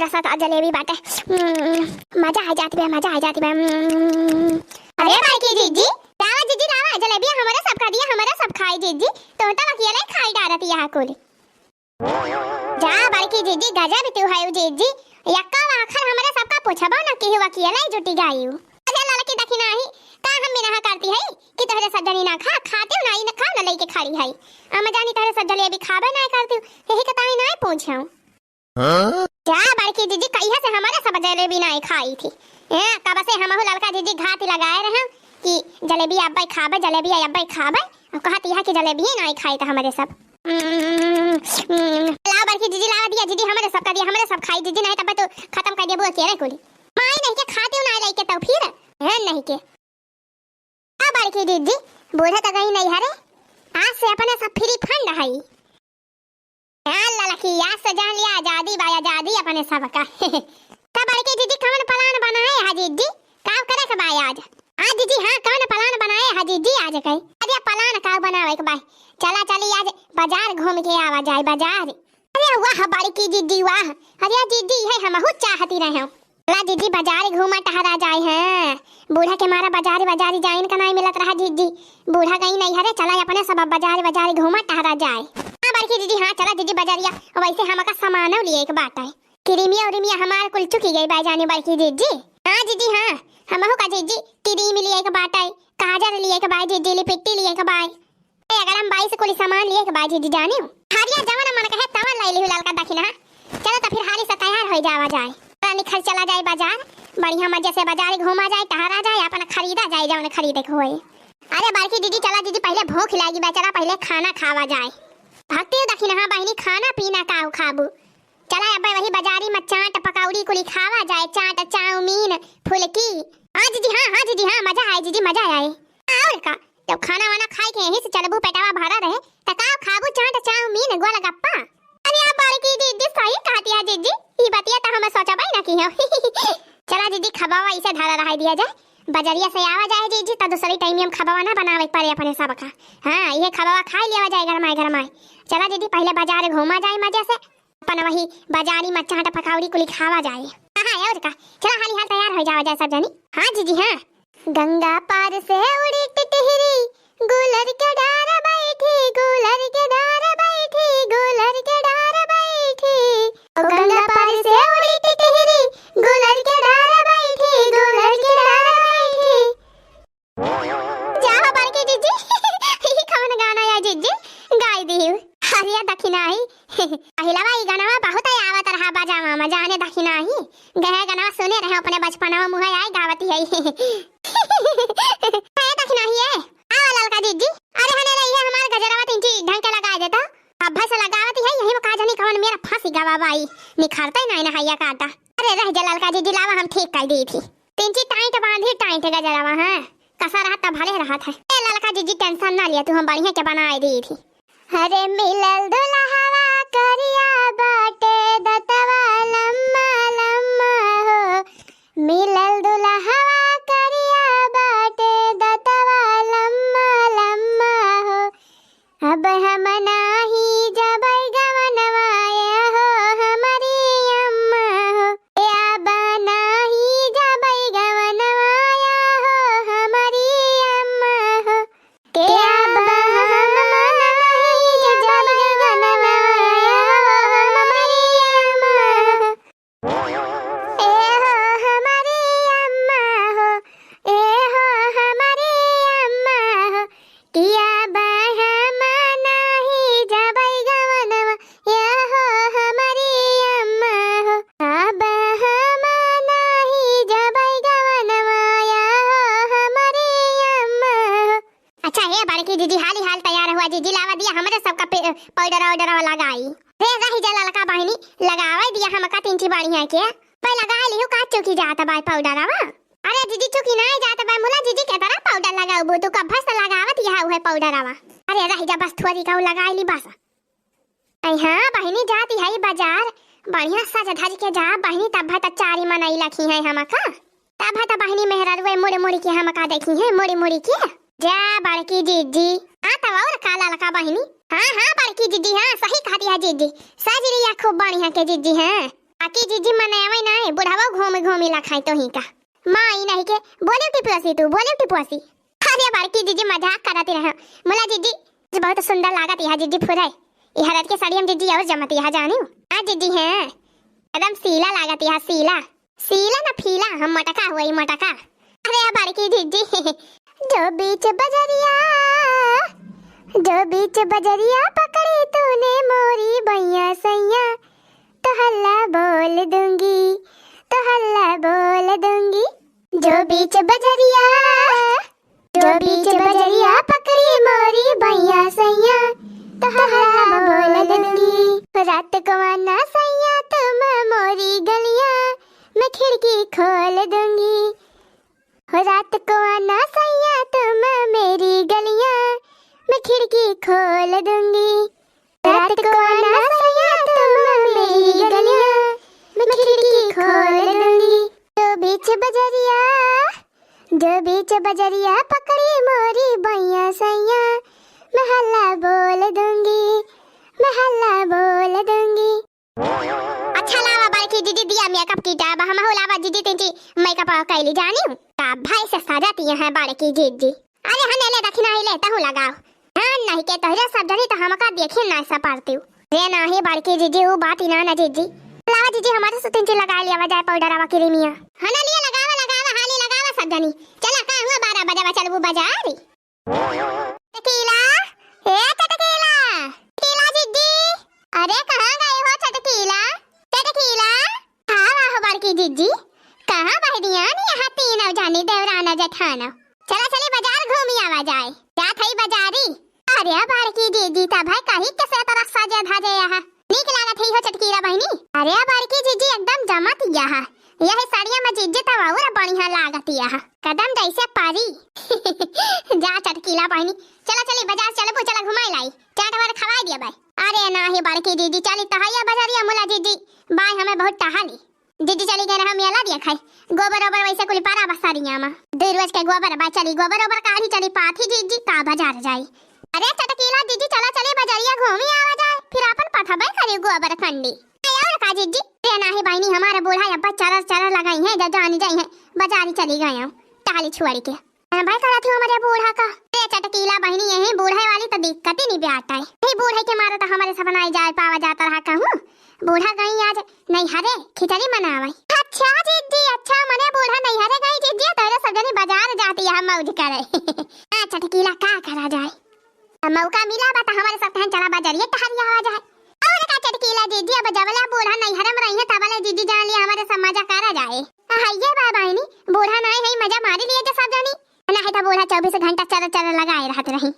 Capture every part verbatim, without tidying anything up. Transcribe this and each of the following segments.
रसत आ जलेबी बाटे। हम्म, मजा आ जात बा, मजा आ जात बा। हम्म। अरे बड़की जिज्जी, लावा जिज्जी, लावा, जलेबिया हमरे सब का दिया, हमरे सब खाई जिज्जी। तो तब अकेले खाई डारत यहाँ कुल। जा बड़की जिज्जी, गजब तू है जिज्जी। यक्का आखर हमरे सबका पूछबो न किहू, अकेले जुटी गायू। अरे ललकी दखिनाही, का हम मिनहा करती है कि तोहरे सब जनी ना खा, खाते हो ना, ई ना खाओ ना लेके खड़ी है। हम जानी तोहरे सब जलेबी खाबे ना करती हो, यही कताई ना पूछो। हाँ? जा बड़की जिज्जी, कहिया से हमरे सब जलेबी ना खाई थी। हैं, कब से हमहू ललका जिज्जी घात लगाए रहे कि जलेबी अब्बे खाबे, जलेबी अब्बे खाबे। अब कहत यह कि जलेबी ना खाई त हमरे सब। हम्म, हम्म, लावा बड़की जिज्जी, लावा दिया जिज्जी, हमरे सब का दिया, हमरे सब खाई जिज्जी, नहीं तब तो खत्म कर दिया बुआ के रे कुली। माई नहीं के खाते हो ना लेके तो फिर, हैं नहीं के। आ बड़की जिज्जी, बूढ़ा तो गई नहीं हरे, आज से अपने सब फ्री फंड है। हाँ ललकी, आज से जान लिया आजादी बा, आजादी अपने सब का। तो बड़की जिज्जी कौन प्लान बनाए है जिज्जी? का करे के बा आज? हाँ जिज्जी, हाँ कौन प्लान बनाए है जिज्जी आज के? अरे प्लान का बनावे के बा? चला चली आज बाजार घूम के आवा जाए, बाजार। अरे वाह बड़की जिज्जी वाह, अरे जिज्जी है हमहू चाहती रहे। ला जिज्जी बाजार घूमा टहरा जाए हैं, बूढ़ा के मारा बाजारी बाजारी जाइन का नाई मिलत रहा जिज्जी। बूढ़ा गई नहीं हरे, चला अपने सब बाजारी बाजारी घूमा टहरा जाए। हाँ बड़की जिज्जी, हाँ चला जिज्जी बाजारिया, वैसे हमका सामानो लिए एक बात है, क्रीमिया उरीमिया हमार कुल चुकी गई बा जाने बड़की जिज्जी। हाँ जिज्जी हाँ, हमहू का जिज्जी क्रीम लिए एक बात है, काजर लिए एक बाय जिज्जी, लिपिट्टी लिए एक बाय। ए, अगर हम बाई से कुली सामान लिए के बा जिज्जी जानियो। हरिया जवन मन कहे तवन लाई लिहु ललका दखिना। चलो तो फिर हाली से तैयार हो जावा जाए। रानी घर चला जाए बाजार, बढ़िया मजे से बाजार घूमा जाए, टहरा जाए, अपना खरीदा जाए जवन खरीदे के होए। अरे बड़की जिज्जी चला जिज्जी, पहले भूख लागी बा, चला पहले खाना खावा जाए। भक्ति दखिना बहिनी, खाना पीना का खाबू? चला अब्बे वही बाजारी में चाट पकौड़ी कुली खावा जाए, चाट चाउमीन फुलकी। हाँ जिज्जी हाँ, हाँ जिज्जी हाँ, मजा आए जिज्जी, मजा आए। और का, जब खाना वाना खाए के यहीं से चलबू, पेटवा भरा रहे, त का खाबू, चाट चाउमीन गोलगप्पा? अरे आप बड़की जिज्जी सही कहती है जिज्जी, ई बतिया त हम सोचबे ना की हो। चला जिज्जी खबावा इसे धरा रहा दिया जाए, बजरिया से आवा जाए जिज्जी, त दूसरी टाइम हम खबावा ना बनावे के पड़े अपने सबका। हाँ ये खबावा खाई लिया जाए गरमाए गरमाए। चला जिज्जी पहले बाजार घूमा जाए मजे से, अपन वही बाजारी में चाट पकौड़ी कुली खावा जाए। हाँ, और का? चला हाली हाल तैयार हो जावा जाए सब जनी। हाँ जिज्जी, हाँ। गंगा पार से उड़ी टिटहिरी, गुलर के डार बैठी, गुलर के डार बैठी, गुलर के डार बैठी। ओ गंगा पार से उड़ी टिटहिरी, गुलर के डार बैठी, गुलर के डार बैठी। जा हो बड़की जिज्जी, ई कवन गाना या जिज्जी? गाई दिहु। अरे दखिनाही, पहिलवा ई गानवा बहुत आवत रहा बाजावा में, जाने दखिनाही। गए गानवा सुने रहे अपने बचपनवा, मुहे आई गावती है। ए दखिनाही ए, आवा ललका जिज्जी। अरे हने रही है हमार गजरवा, तिनची ढंग के लगा देता। अब भैंस लगावती है, यही में का जानी कवन मेरा फांसी गवा बाई, निखरते नहीं ना हैया काटा। अरे रह जा ललका जिज्जी, लावा हम ठीक कर दी थी। तिनची टाइट बांधी, टाइट गजरवा, हाँ। कसा रहत त भले रहत है। ए ललका जिज्जी टेंशन ना लिया तू, हम बढ़िया के बनाए दी थी। अरे मिलल दुल्हवा करिया बाटे दतवा लम्मा लम्मा हो। मिलल दुल्हवा करिया बाटे दतवा लम्मा लम्मा हो। अब हम नाही जबै गवनवा ए हो हमरी अम्मा हो। ए अब नाही जबै गवनवा ए हो हमरी अम्मा हो। के अब हम नाही जबै गवनवा ए हो हमरी अम्मा हो। ए हो हमरी अम्मा हो, ए हो हमरी अम्मा हो, कि अब हम नाही जबै गवनवा, ए हो हमरी अम्मा हो, अब हम नाही जबै गवनवा, ए हो हमरी अम्मा हो। अच्छा हे बड़की जिज्जी, हाली हाल तैयार हुआ जिज्जी, लावा दिया हमरे सबका पे-, पाउडर वाउडर लगाई। रे रही जा ललका बहिनी, लगावे दिया हमका तिनची बढ़िया के। पे लगाए लिहु का चुकी जात बाय पाउडरवा? अरे जिज्जी चुकी नाई जात बाय, मुला जिज्जी के तरह पाउडर लगाउबू तू, कब्बे से लगावत यह उहे पाउडरवा। अरे रही जा बस थोड़ी का लगाए ली बस। ऐ हाँ बहिनी, जाती है बाजार, बढ़िया सज धज के जा बहिनी, तब त चारी मनई लखी है हमका, तब त बहिनी मेहररुए मुड़ मुड़ के हमका देखी है, मुड़ मुड़ के। जा बड़की जिज्जी। हाँ तब और का ललका बहिनी? हाँ हाँ बड़की जिज्जी, हाँ सही कहती है जिज्जी, सज लिया खूब बढ़िया के जिज्जी, हाँ। आ कि जिज्जी मनयावे ना है, बुढ़ावा घूमी घूमी लखाई तोही का। माई नहीं के, बोले टिपुआसी तू, बोले टिपुआसी। अरे बड़की जिज्जी मजाक करत रहे। मुला जिज्जी, बहुत सुंदर लागत यह जिज्जी फुरे। यह रत के साड़ी हम जिज्जी और जमत यह जानियो। आ जिज्जी हैं, एकदम सीला लागत यह सीला। सीला न फीला, हम मटका हुआ ही मटका। अरे बड़की जिज्जी, जो बीच बजरिया, जो बीच बजरिया पकड़ी तूने मोरी बैया सैया, तो हल्ला बोल दूंगी, तो हल्ला बोल दूंगी। जो बीच बजरिया, जो बीच बजरिया पकड़ी मोरी बैया सैया, तो हल्ला बोल दूंगी। रात को आना सैया तुम मोरी गलियां, मैं खिड़की खोल दूंगी। हो रात को आना सैया तुम मेरी गलियां, मैं खिड़की खोल दूंगी। रात को आना सैया तुम मेरी गलियां, मैं खिड़की खोल दूंगी। जो बीच बजरिया, जो बीच बजरिया पकड़ी मोरी बैया सैया, मैं हल्ला बोल दूंगी, मैं हल्ला बोल दूंगी। अच्छा लावा बड़की जिज्जी दिया makeup kit, अब हमहू लावा जिज्जी तिनची makeup कैली जानी। का भाई से सजत यहाँ बड़की जिज्जी। अरे हने ले दखिना ही ले तहू लगाओ। ध्यान नहीं के तोहरे सब जनी तो हमका देखी ना सा पारती। रे नाही बड़की जिज्जी ऊ बात ही ना ना जिज्जी। लावा जिज्जी हमारे से तिनची लगा लिया जाए powder आवा क्रीमिया। हना लिया लगावा लगावा हाली लगावा सब जनी। चला का हुआ बारह बजे चलबू बाजारी। चटकीला, ए चटकीला, चटकीला जिज्जी, अरे कहाँ गए हो चटकीला? चटकीला, हाँ वाह बड़की जिज्जी, कहाँ बहरिया नी यहाँ तीनों जानी देवराना जेठाना? चला चली बाजार घूमी आवा जाए। जात हई बाजारी। अरे बड़की जिज्जी, तब है कहीं कैसे तरह सजे धजे यहाँ। नीक लागत है हो चटकीला बहिनी। अरे बड़की जिज्जी एकदम जमत यह। यह साड़िया में जिज्जी तब और बढ़िया लागत यह। कदम जैसे पारी। जा चटकीला बहिनी। चला चली बाजार चलबू, चला घुमाई लाई। चाट वाट खवाई दिया बाय। अरे नाही बड़की जिज्जी, चली तहैया बाजारिया मुला जिज्जी। बाय हमें बहुत टहली। जिज्जी चली गए रहा मेला दिया खाए। गोबर ओबर वैसे कुल पारा बा साड़िया में। दो रोज के गोबर बा, चली गोबर ओबर काढ़ी चली पाथी जिज्जी का बाजार जाई। अरे चटकीला जिज्जी, चला चली बजरिया घूमी आवा जाए, फिर आपन पठबे करी गोबर कंडी। ए, और का जिज्जी? रे नाही बहिनी, हमारे बूढ़ा अब्बा चरर चरर लगाई हैं, जा जानी जाई हैं, बजारी चली गए हैं, टाली छुआरी के। अरे भाई, करा थी हमारे बूढ़ा का। रे चटकीला बहिनी, यही बूढ़े वाली तो दिक्कत ही नहीं ब्याटा है। यही बूढ़े के मारे तो हमारे सपना ही जाए पावा जाता रहा कहूँ। बूढ़ा गई आज नैहरे खिचड़ी मनावई। अच्छा जिज्जी, अच्छा, मने बूढ़ा नैहरे गई जिज्जी, तोहरे सब जनी बाजार जाती है मौज करे। हाँ चटकीला, का करा जाए, अब मौका मिला बा त हमारे सब कहन चला बाजारिये टहरिया आवा जाए। और का चटकीला जिज्जी, अब जबले बूढ़ा नैहरे में रही है तबले जिज्जी जान लिया हमारे सब मजा करा जाए। हाँ ये बा बहिनी, बूढ़ा नहीं है, मजा मारी लिए जे सब जनी, नहीं तो बूढ़ा चौबीस घंटा चर चर लगाए रहत रही।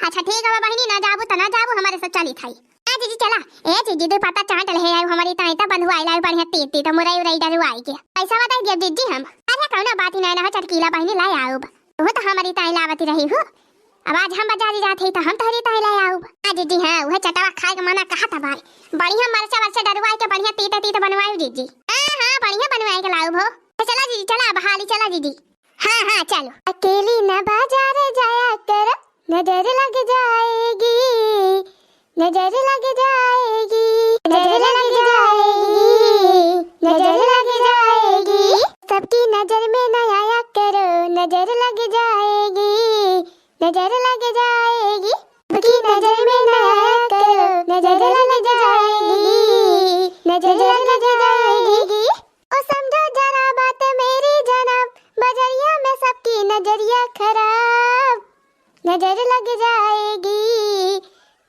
अच्छा ठीक है बहिनी, ना जाबू त ना जाबू, हमारे सब चली थाई। ए जिज्जी चला, ए जिज्जी दो पत्ता चाट ले आयो, हमारी ताई ता बंधुआई लाई बढ़िया तीत तीत मुरई उरई डरुआई के। पैसा बताई दिया जिज्जी हम। अरे कौनो बात ही नहीं ना हो चटकीला बहिनी, लाई आउब। तू तो हमारी ताई लावती रही हो। अब आज हम बाजारी जात ही तो हम तोहरी ताई लाई आउब। हाँ जिज्जी हाँ, वह चटवा खाए के मना कहा था भाई। बढ़िया मरचा वरचा डरुआई के बढ़िया तीत तीत बनवाई जिज्जी। हाँ हाँ, बढ़िया बनवाई के लाउब हो। तो चला जिज्जी चला, अब हाली चला जिज्जी। हाँ हाँ चलो। अकेली न बाजार जाया कर, नजर लग जाएगी, नजर लग जाएगी, नजर लग जाएगी, नजर लग जाएगी। सबकी नजर में न आया करो, नजर लग जाएगी, नजर लग जाएगी। सबकी नजर में न आया करो, नजर लग जाएगी, नजर लग जाएगी। ओ समझो जरा बात मेरी जनाब, बजरिया में सबकी नजरिया खराब। नजर लग जाएगी,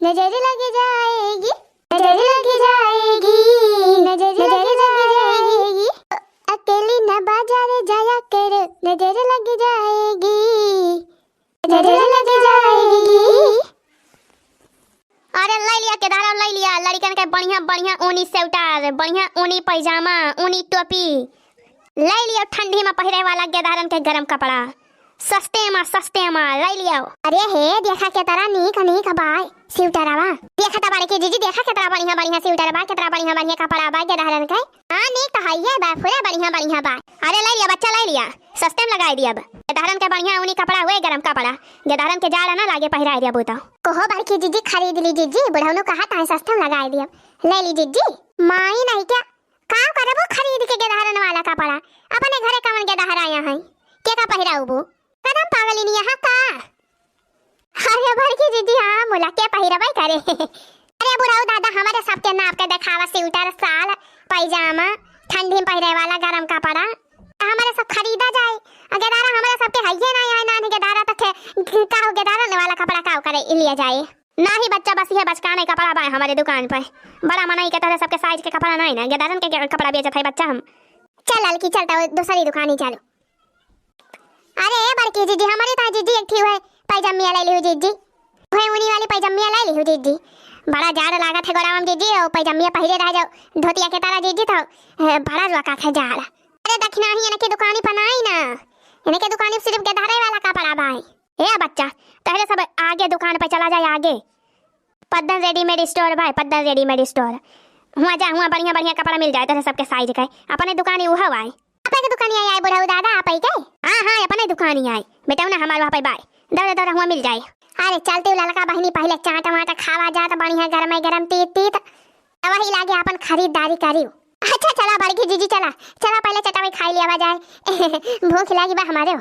नजर लग जाएगी, नजर लग जाएगी, नजर लग जाएगी। अकेली न बाजार जाया कर, नजर लग जाएगी, नजर लग जाएगी। अरे ले लिया केदारा, ले लिया लड़िकन के बढ़िया बढ़िया ऊनी स्वेटर, बढ़िया ऊनी पैजामा, ऊनी टोपी। ले लियो ठंडी में पहिरे वाला गेदारन के गरम कपड़ा, सस्ते में, सस्ते में ले लियो। अरे हे, देखा केतरा नीक नीक बा स्वेटरवा। देखा त बड़की जिज्जी, देखा केतरा बढ़िया बढ़िया स्वेटर बा, केतरा बढ़िया बढ़िया कपड़ा बा गेदारन के। हाँ, नीक तो हइये बा, पूरे बढ़िया बढ़िया बा। अरे ले लिया बच्चा, ले लिया, सस्ते में लगाई दियब। गेदारन के बढ़िया ऊनी कपड़ा हुए, गरम कपड़ा, गेदारन के जाड़ ना लागे पहिराई दियब तो। कहो बड़की जिज्जी, खरीद ली जिज्जी, बुढ़ौनो कहा ताहे सस्ते में लगाई दियब। ले ली जिज्जी। माई नहीं क्या, का करबू खरीद के गेदहरन वाला कपड़ा? अपने घरे कवन गेदहरा यहाँ है? के का पहिराउबू? कदम पागलिन यहाँ का? अरे बड़की जीजी, हाँ, मुला के पहिरबै करे। अरे बुढ़ऊ दादा, हमरे सबके नाप के देखावा, स्वेटर, साल, पैजामा, ठंडी में पहिरे वाला गरम कपड़ा, हमरे सब खरीदा जाए। आ गेदारा हमरे सबके हइये ना, यहाँ नानी गेदारा तो खे-, का हो, गेदारा ने वाला कपड़ा का करे लिया जाए? नाही बच्चा, बस ये बचकाने कपड़ा बाय हमरे दुकान पे। बड़ा मनई के तोहरे सबके size के कपड़ा नाही ना, गेदारन के, के कपड़ा बेचत है बच्चा हम। चल ललकी, चल तो दूसरी दुकानी चल। अरे ए बड़की जीजी, हमरे तो जीजी एक ठी है पैजमिया ले लिहू जीजी, वही ऊनी वाली पैजमिया ले लिहू जीजी। बड़ा जाड़ लागत है गोड़ावा में जीजी, और पैजमिया पहिरे रह जाओ धोतिया के तरह जीजी, तो ए, बड़ा रुआ का है जाड़। अरे दखिनाही इनके दुकानी पर नाही ना, इनके दुकानी पर सिर्फ गेदहरे वाला कपड़ा बाय। ए बच्चा, तोहरे सब आगे दुकान पे चला जाए, आगे पद्दन readymade store भाई, पद्दन readymade store। हुआ जा, हुआ बढ़िया बढ़िया कपड़ा मिल जाए तोहरे सबके size के। अपने दुकानी उहा आए। अपने के दुकानी आए, आए बुढ़ऊ दादा, आप ही के? हाँ हाँ, अपने दुकानी आए बेटा ना, हमारे वहाँ पे बाय। दौड़े दौड़े हुआ मिल जाए। अरे चलते हो ललका बहिनी, पहले चाट वाट खावा जात बढ़िया गरम गरम तीत तीत, तब वही लागे अपन खरीदारी करियो। अच्छा चला बड़की जीजी, चला चला, पहले चटावे खाई लिया जाए। भूख लागी बा हमारे हो।